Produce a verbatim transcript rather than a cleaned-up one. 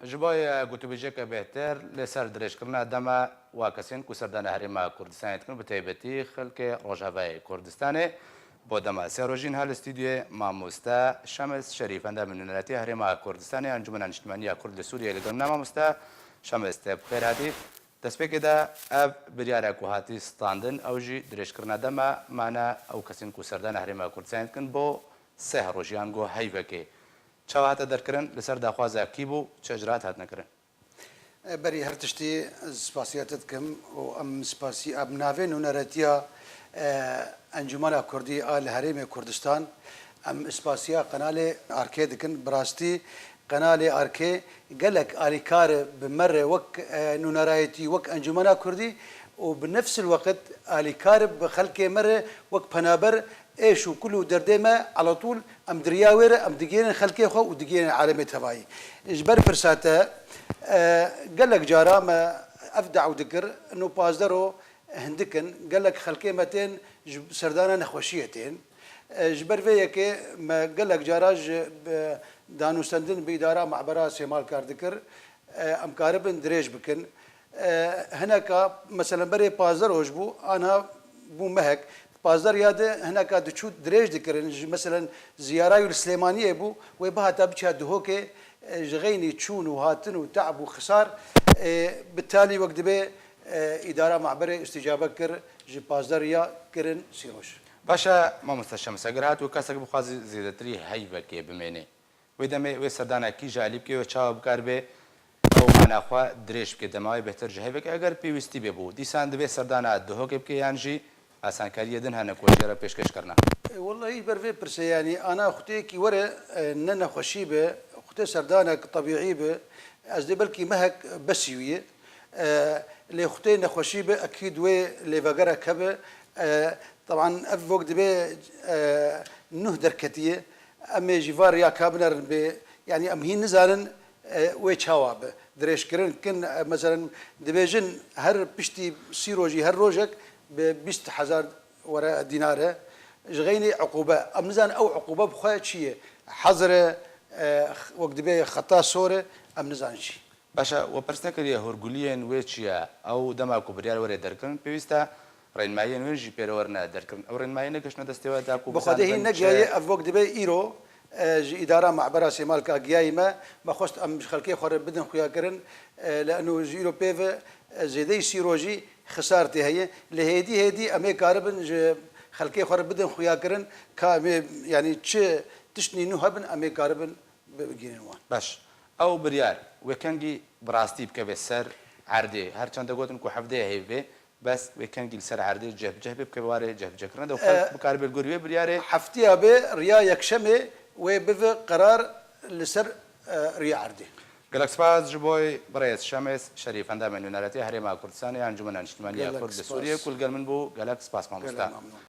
Ji bo gotûbêjeke bêhtir li ser dirêjkirina dema wa kesên ku serdana Herêma Kurdistanê dikin, bi taybetî xelkê Rojavayê Kurdistanê, bo dema sê rojîn ha li stûdyoyê mamoste Şemes Şerîf, endamê nûneratiya Herêma Kurdistanê ya Encûmena Niştimanî ya Kurd li Sûriyeyê, li gel me. Mamoste Şemes, te bi xêr hatî. Destpêkê de ev biryara ku hatî standin, ew jî dirêjkirina dema mane ew kesên ku serdana Herêma Kurdistanê dikin bo seh rojî, ango heyvekê. Çawa hate derkirin, li ser daxwaza kî bû, çi icraat hatine kirin? E, berî her tiştî spasiya te dikim û em spasî, em navê nûneretiya, e, Encûmena Kurdî a li Herêmê Kurdistan, em spasiya qenalê Arkê dikin. Bi rastî qenalê Arkê gelek alîkar e bi me re wek, e, nûnerayetî, wek Encûmena Kurdî û bi nefs il weqt alîkar e bi xelkê me re wek penaber êş û kul û derdê me elatûl em di riya wê re em digihînin xelkê xwe û digihînin alemê tevayî. Ji ber pirsa te, e, gelek cara me ev daw dikir, ino pazdero hindik in, gelek xelkê me tên ji serdana nexweşiyê tên. E, ji ber vê yekê me gelek cara ji, bi danûstendin bi îdara mehbera Sêmalka re dikir, e, em karibin dirêj bikin. E, hineka, meselen, berê pazdeh roj bû, anha bû mehek. Pazdeh ya de hineka diçû dirêj dikirin. Ji, meselen, ziyara wî li Silêmaniyê bû, wê bihata biçiya Duhokê, e, ji xeynî çûn û hatin û te'b û xisar, e, bi talî wek dibe, e, îdara mehberê îstîcabe kir, ji pazdeh ya kirin sî roj. Baş e, mamoste Şems, eger hat û kesek bixwaze zêdetirî heyvekê bimêne, wê demê wê serdana kî ji alî bike, wê çawa bikaribe ew mana xwe dirêj bike, dema wê bêhtir ji heyvekê, eger pêwîstî bê bû, dîsan divê serdana Duhokê bike yan jî asankariyê din hene ku jê re pêşkêş kirine? E, wellahî ji ber vê pirsê, yanî ana xwetêkî were, e, ne nexweşî be, xwetê serdanek tebîî be, ez dê belkî mehek besî wî ye. E, lê xwetê nexweşî be, ekîd wê lêvegerek hebe. E, teban ev wek dibe, e, nuh derketiye. Em ê jî va riya ka binerin bê, yanî em hîn nizanin, e, wê çawa bi dirêjkirin kin, e, meselen, dibêjin her piştî sî rojî, her rojek bi bîst hezar were dînar e. Ji xeynî uqûbe. Em nizanin ew uqûbe bi xwe çi ye? Hezr e, e, wek dibê xeta sor e, em nizanin çi. Baş e, we pirs nekiriye hûrguliyên wê çi ye? Ew dema ku biryar were derkirin, pêwîst e rênmayiyên wê jî pê re werine derkirin. Ew rênmayiyê negihiştine destê we da ku bi xwe de hîn negihaye, ev wek dibe îro, e, ji îdara mehbera Sêmalka giyayî me, me xwest em ji xelkê xwe re bidin xuyakirin, e, li eno ji îro pê ve, e, zêdeyî sî rojî xisar tê heye. Li hêdî hêdî em ê karibin ji xelkê xwe re bidin xuyakirin, ka em ê, yanî çi tiştnî nû hebin, em ê karibin bigihînin wan. Baş. Ew biryar wê kengî bi rastî bikeve ser erdê? Her çend de gotin ku hevdê heyv bê, bes wê kengî li ser erdê cih bi cih bê, bikeve warê cih bi cih kirine de û xelk, e, bikaribe li gorî wê biryarê. Heftiya bê riya yekşemê wê bive qerar li ser, e, riya erdê. Gelek spas ji bo birêz Şemes Şerîf, endamê nûneretiya Herêma Kurdistanê ya Encûmena Niştimanî ya Kurd li Sûriyê ku li gel min bû. Gelek spas mamoste. Gelek memnûn.